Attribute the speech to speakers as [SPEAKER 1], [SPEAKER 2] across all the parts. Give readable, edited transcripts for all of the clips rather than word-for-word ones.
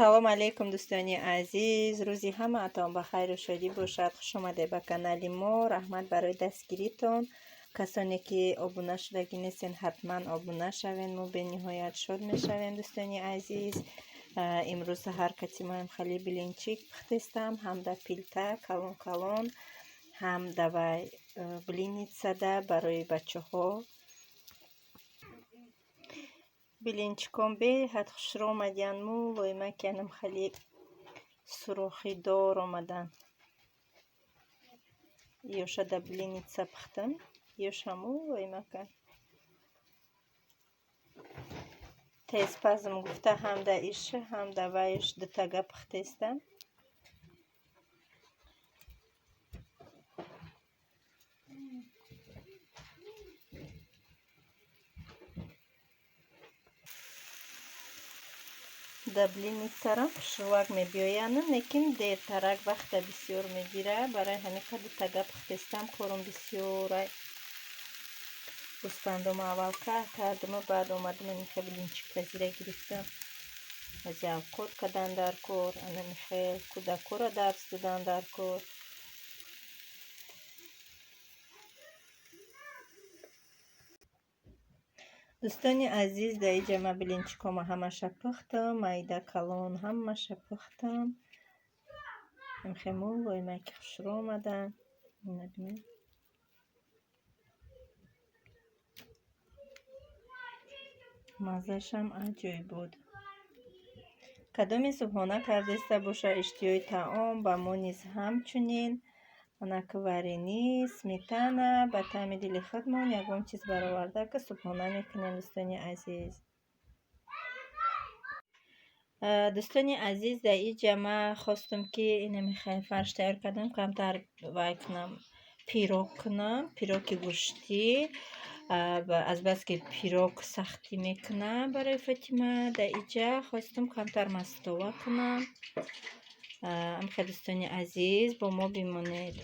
[SPEAKER 1] Салом алейкум, дӯстони азиз. Рӯзи ҳамаатон ба хайру шодӣ бошад. Хуш омадед ба канали мо. Раҳмат барои дастгиритон. Касоне ки обуна шудагӣ нестен, ҳатман обуна шавен. Мо бениҳоят шод мешавем, дӯстони азиз. Имрӯз саҳар катимаем хали блинчик пухтестам, ҳам да пилта калон калон, ҳам давай блинницада барои бачаҳо. Блинчикон беҳад хушрӯ омадиян, мулоима кианам хали сурохидор омадан. Ёша да блинница пухтам, ёша мулоимака. Тезпазм гуфта ҳам да иш, ҳам да вайш дутага пухтестам. Да блинницарам хушрӯак мебиёянд, лекин дертарак вақта бисёр мегира. Барои ҳамин қадр дутага пухтестам, корум бисёрай. Гӯспандома аввал кардаму баъд омадам анихе блинчикпазира гирифтам. Ази авқот кардан дар кор, анамихе кӯдакҳоро дарс додан дар кор. Дӯстони азиз, дар инҷа ман блинчикома ҳамаша пухтам, майда калон ҳамаша пухтам. Амхе мулоима ки хушрӯ омаданд. Ина бинед. Маззаашам аҷоиб буд. Кадоме субҳона кардеста боша иштиҳои таом, ба мо низ ҳамчунин. Анак варени, сметана, ба таъми дили худмон ягон чиз бароварда, ки субҳона мекунем, дӯстони азиз. Дӯстони азиз, дар инҷа ман хостум ки инами фарш тайёр кардам, камтар вай кунам, пирог кунам, пироги гӯштӣ. Азбаски пирог сахтӣ мекунам барои Фотима, дар инҷа хостум камтар мастова кунам. Амхе дӯстони азиз, бо мо бимонед.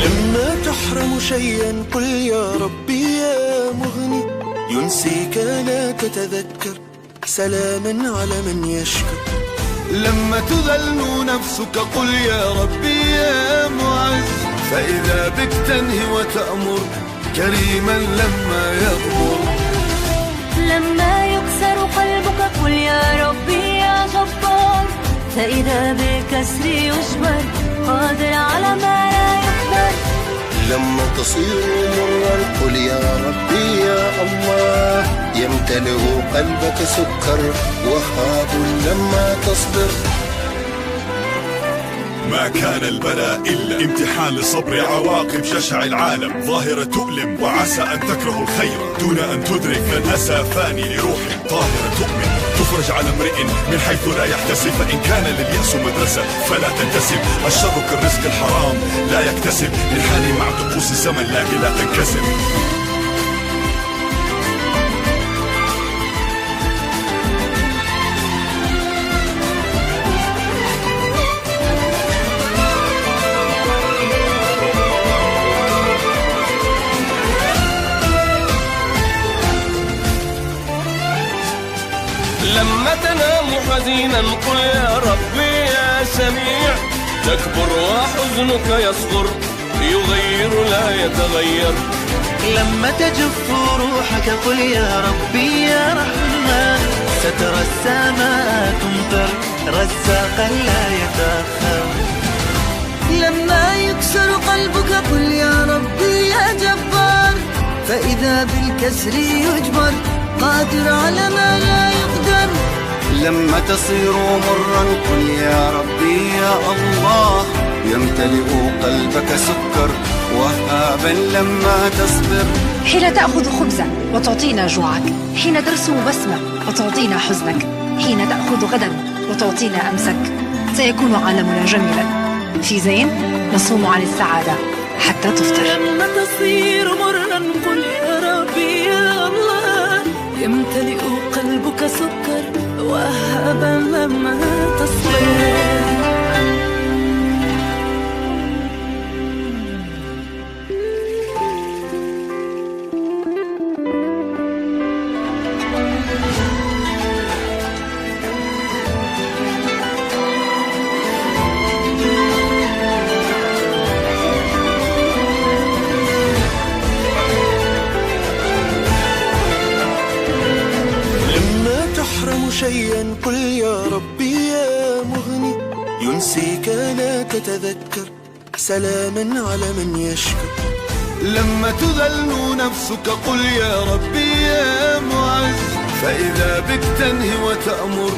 [SPEAKER 2] لما تحرم شيئا قل يا ربي يا مغني، ينسيك لا تتذكر، سلاما على من يشكر.
[SPEAKER 3] لما تذل نفسك قل يا ربي يا معز، فإذا بك تنهي وتأمر كريما لما يغمر.
[SPEAKER 4] لما يكسر قلبك قل يا ربي يا جبار، فإذا بالكسر يجبر، قادر على ما لا يقدر.
[SPEAKER 5] لما تصير مرا قل يا ربي يا الله، يمتلئ قلبك سكر وهاب لما تصبر.
[SPEAKER 6] ما كان البلاء إلا امتحان للصبر، عواقب جشع العالم ظاهرة تؤلم، وعسى أن تكره الخير دون أن تدرك. فالأسى فاني لروح طاهرة تؤمن، تفرج على امرئ من حيث لا يحتسب. فإن كان لليأس مدرسة فلا تنتسب، الشر كالرزق الحرام لا يكتسب. انحني مع طقوس الزمن لكن لا تنكسر.
[SPEAKER 7] لما تنام حزينا قل يا ربي يا سميع، تكبر وحزنك يصغر، يغير لا يتغير.
[SPEAKER 8] لما تجف روحك قل يا ربي يا رحمن، سترى السماء تمطر رزاقا لا يتأخر.
[SPEAKER 9] لما يكسر قلبك قل يا ربي يا جبار، فإذا بالكسر يجبر، قادر على ما لا يقدر.
[SPEAKER 5] لما تصير مرا قل يا ربي يا الله، يمتلئ قلبك سكر وهابا لما تصبر.
[SPEAKER 10] حين تأخذ خبزا وتعطينا جوعك، حين ترسم بسمة وتعطينا حزنك، حين تأخذ غدا وتعطينا أمسك، سيكون عالمنا جميلا. في زين نصوم عن السعادة حتى تفطر.
[SPEAKER 4] لما تصير مرا قل
[SPEAKER 8] قل يا ربي يا الله، يمتلئ قلبك سكر وهابا لما تصبر.
[SPEAKER 2] شيئا قل يا ربي يا مغني، ينسيك لا تتذكر، سلاما على من يشكر.
[SPEAKER 3] لما تذل نفسك قل يا ربي يا معز، فإذا بك تنهي وتأمر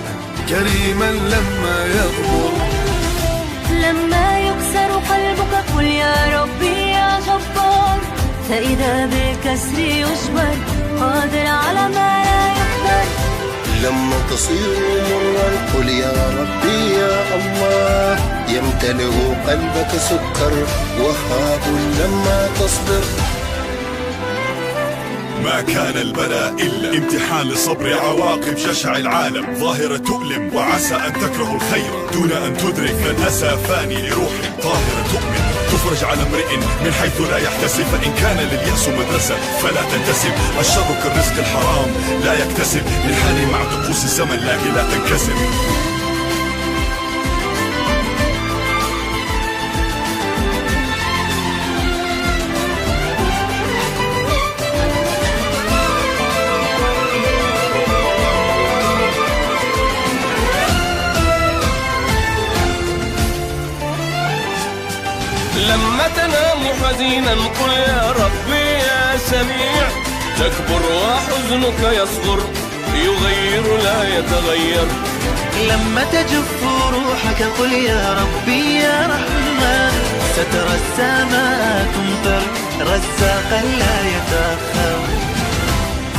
[SPEAKER 3] كريما لما يغمر.
[SPEAKER 4] لما يكسر قلبك قل يا ربي يا جبار، فإذا بالكسر يجبر، قادر على ما لا يقدر.
[SPEAKER 5] لما تصير مرا قل يا ربي يا الله، يمتلئ قلبك سكر وهاب لما تصبر.
[SPEAKER 6] ما كان البلاء إلا امتحان للصبر، عواقب جشع العالم ظاهرة تؤلم، وعسى أن تكره الخير دون أن تدرك. فالأسى فاني لروح طاهرة تؤمن، تفرج على امرئ من حيث لا يحتسب. فإن كان لليأس مدرسة فلا تنتسب، الشر كالرزق الحرام لا يكتسب، للحال مع طقوس الزمن لكن لا تنكسب.
[SPEAKER 7] لما تنام حزينا قل يا ربي يا سميع، تكبر وحزنك يصغر، يغير لا يتغير.
[SPEAKER 8] لما تجف روحك قل يا ربي يا رحمن، سترى السماء تمطر رزاقا لا يتأخر.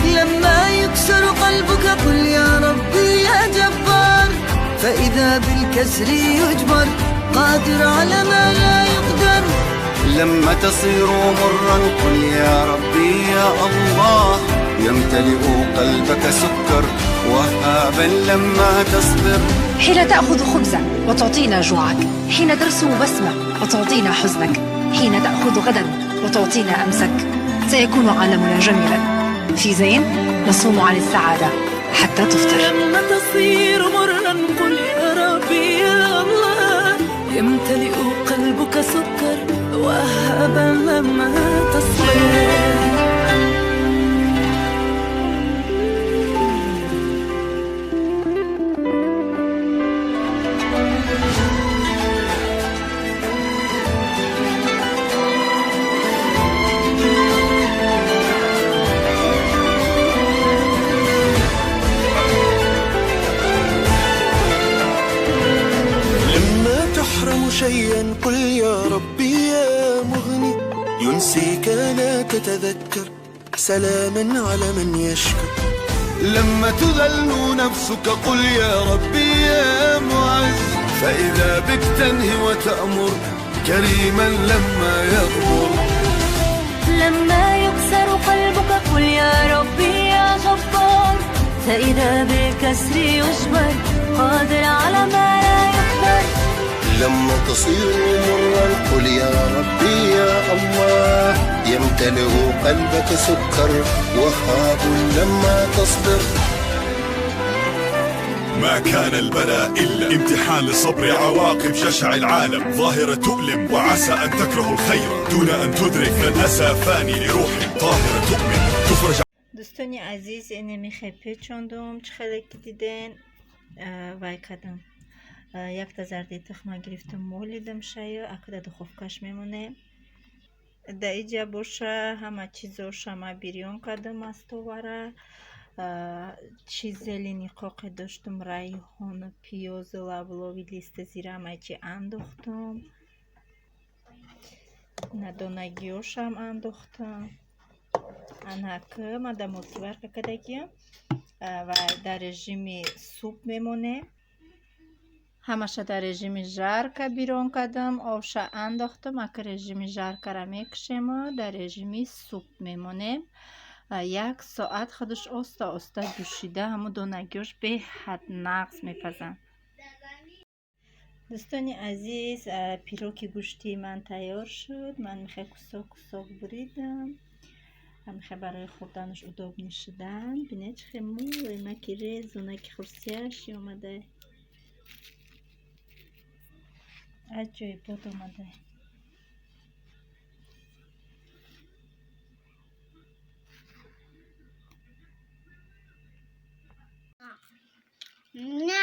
[SPEAKER 9] لما يكسر قلبك قل يا ربي يا جبار، فإذا بالكسر يجبر، قادر على ما لا يقدر.
[SPEAKER 5] لما تصير مرا قل يا ربي يا الله، يمتلئ قلبك سكر وهابا لما تصبر.
[SPEAKER 10] حين تأخذ خبزة وتعطينا جوعك، حين ترسم بسمة وتعطينا حزنك، حين تأخذ غدا وتعطينا أمسك، سيكون عالمنا جميلا. في زين نصوم عن السعادة حتى تفطر.
[SPEAKER 8] لما تصير مرا قل يا ربي يا الله، يمتلئ قلبك سكر وهابا لما تصبر.
[SPEAKER 2] شيئا قل يا ربي يا مغني، ينسيك لا تتذكر، سلاما على من يشكر.
[SPEAKER 3] لما تذل نفسك قل يا ربي يا معز، فإذا بك تنهي وتأمر كريما لما يغمر.
[SPEAKER 4] لما يكسر قلبك قل يا ربي يا جبار، فإذا بالكسر يجبر، قادر على ما لا يقدر.
[SPEAKER 5] لما تصير مرا قل يا ربي يا الله، يمتلئ قلبك سكر وهاب لما تصبر.
[SPEAKER 6] ما كان البلاء إلا امتحان للصبر، عواقب جشع العالم ظاهرة تؤلم، وعسى أن تكره الخير دون أن تدرك. فالأسى فاني لروح طاهرة تؤمن، تفرج.
[SPEAKER 1] دوستانی عزیز، اینمی پچوندم چه خیلی که دیدن وای کردم. якта зарди тухма гирифтам, молидам шаю, акда духовкаш мемоне. Да иҷа боша ҳама чизоша ма бирён кардам аз товара. Чи зелени қоқе доштум, райҳону пиёзу лавлови листа зира ҳамаи чи андохтум. Надонагиёшам андохтам. Анак ма да мультиварка кардагиям ва дар режими суп мемонем. Ҳамаша дар режими жарка бирон кардам, обша андохтам, ака режими жаркара мекушему, дар режими суп мемонем. 1 соат худаш оста-оста ҷӯшида, ҳамун донагиёш беҳад нағз мепазанд. Дӯстони азиз, пироки гӯштии ман тайёр шуд. Ман мехоҳам кусок-кусок буридам. Мехоҳам барои хӯрданаш удобни шудан. Бинед чӣ хел мулоимаки резонаки хурсияши омада. Аҷоибот омада.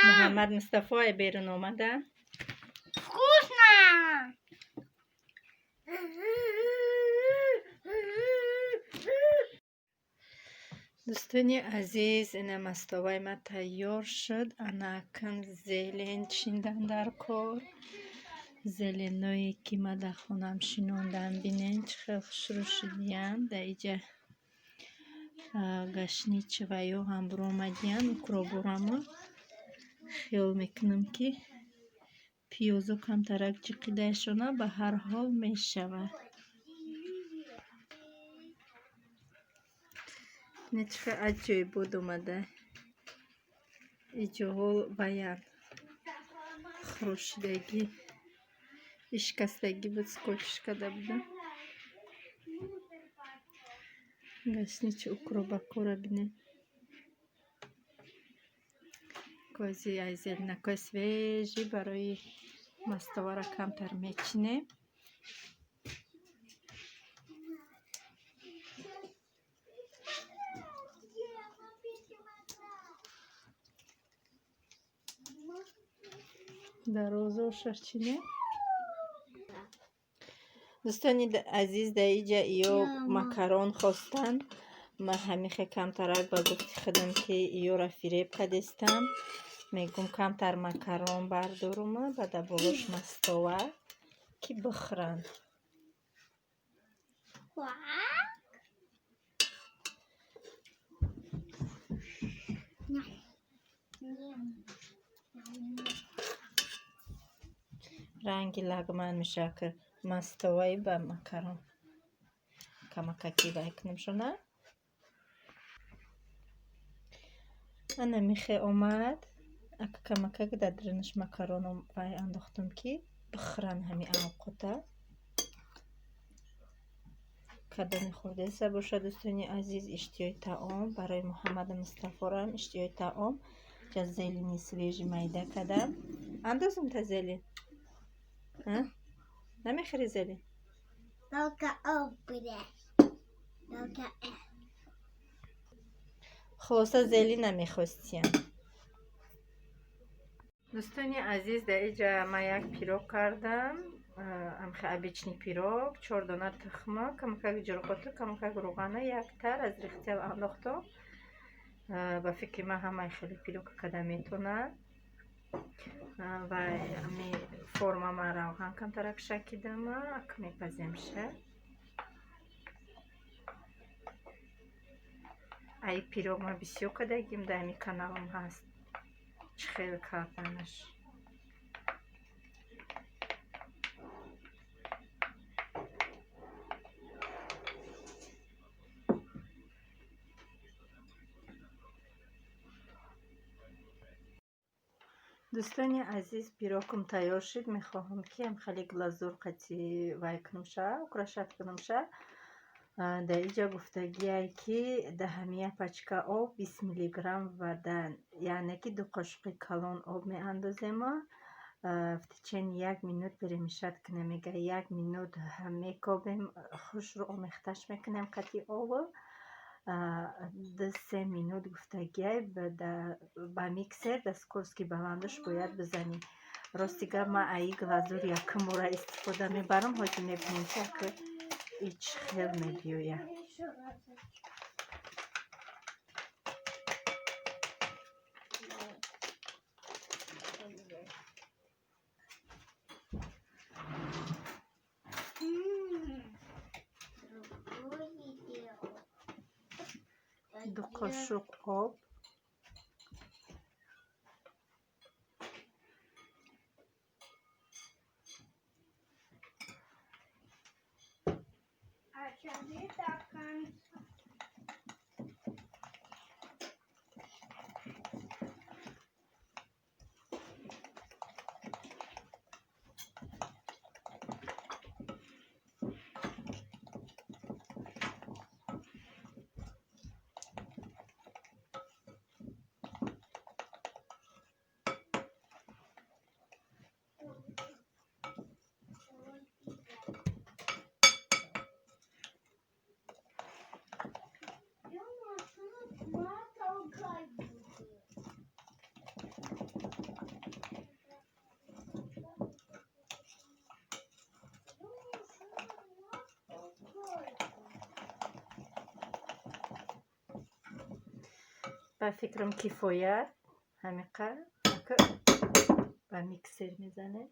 [SPEAKER 1] Муҳаммад Мустафо берун омада.
[SPEAKER 11] Вкусно!
[SPEAKER 1] Дӯстони азиз, ина мастоваи ман тайёр шуд. Анакн зелен чиндан дар кор. Зеленое ки ман дар хонаам шинондам, бинен чӣ хел хушрӯ шудиян. Дар иҷа гашничваё ҳам буромадиян, укробурамо. Хиёл мекунам ки пиёзо камтарак ҷиқидаашона, ба ҳар ҳол мешавад. Не чӣ хел аҷоибот омада. Иҷоҳо баян хӯрошидагӣ, ишкастагӣ буд, скотч карда будам. Гашничи укробакора бинед. Кози ай зеленакои свежий барои мастовара камтар мечинем. Дарозошаш чинем. Дӯстони азиз, дар иҷа иё макарон хостанд. Ман ҳамихе камтарак ба гуфти худам ки иёра фиреб кардестам. Мегӯм камтар макарон бардорума, ба дар болош мастова ки бихӯранд. Ранги лагман мешавад ки мастоваи ба макарон камакаки вай кунам шона. Ана михе омад. Ака камакак дар дарунаш макароном вай андохтам ки бихӯранд ҳами авқота. Кадоми хӯрдеса бошад, дӯстони азиз, иштиҳои таом барои Муҳаммаду Мустафорам иштиҳои таом. Ҷа зелени свежий майда кардам. Андозум та зелен? Намехӯри зелен?
[SPEAKER 11] Только об будеш. Только
[SPEAKER 1] Хулоса зелен намехостиям. Дӯстони азиз, дар иҷа ман як пирог кардам. Амхе обычный пирог, 4 дона тухма, камакак ҷурғоту, камакак рӯғана, яктар аз рихтел андохтам. Ба фикри ман ҳамаи хеле пирог карда метавонад. Ва ами форма ман равған камтарак шакидам, ак мепаземша. Ай пирог ман бисёр кардагим, дар ами каналам ҳаст. Чӣ хел карданаш. Дӯстони азиз, пирогам тайёр шуд. Мехоҳам ки ам хеле глазур қати вай кунамша, украшать кунамша. Дар иҷа гуфтагиай ки дар ҳамия пачка об 20 миллиграмм вода, яъне ки 2 қошуқи калон об меандозем. В течение 1 минут перемешать кунем. Мега 1 минут мекобем, хушрӯ омехташ мекунем қати об. 2-3 минут гуфтагиай ба миксер дар скорости баландаш бояд бизанем. Рости гап ман аи глазур якум бора истифода мебарам. Ҳозир мебинем ки ака ич хел мебиёяд. 2 қошуқ об. Ба фикрам, кифоят ҳамиқа. Ба миксер мезанем.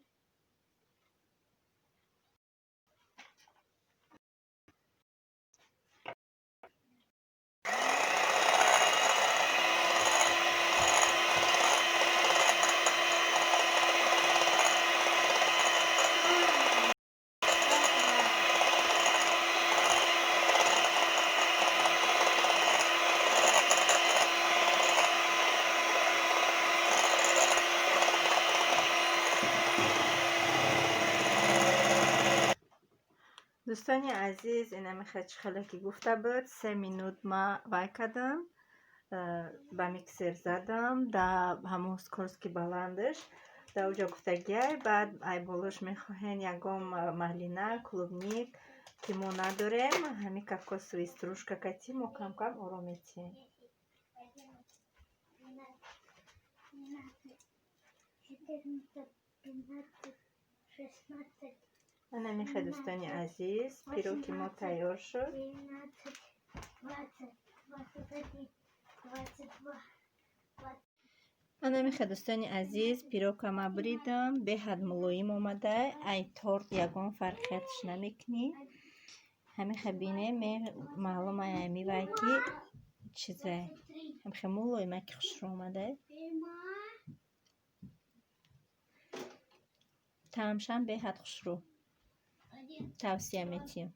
[SPEAKER 1] Дӯстони азиз, инами хеле ки гуфта буд, 3 минут ма вай кардам, ба миксер задам да ҳамон скорости баландаш. Да уҷо гуфтагиай, баъд ай болош мехоҳен ягон малина, клубник, ки мо надорем, ҳами кокосовый стружка кати мо кам-кам оро метиҳем.
[SPEAKER 11] 14, 15, 16.
[SPEAKER 1] Ана мехе, дӯстони азиз, пироги мо тайёр шуд.
[SPEAKER 11] 13, 20, 21, 22.
[SPEAKER 1] Ана мехе, дӯстони азиз, пирога ма буридам, беҳад мулоим омада, ай торт ягон фарқиятш намекунӣ. Ҳамихе бинем, маълум ай амивай ки чизай. Ҳамихе мулоимаки хушрӯ омада. Таъмшам беҳад хушрӯ. Тавсия метиҳам.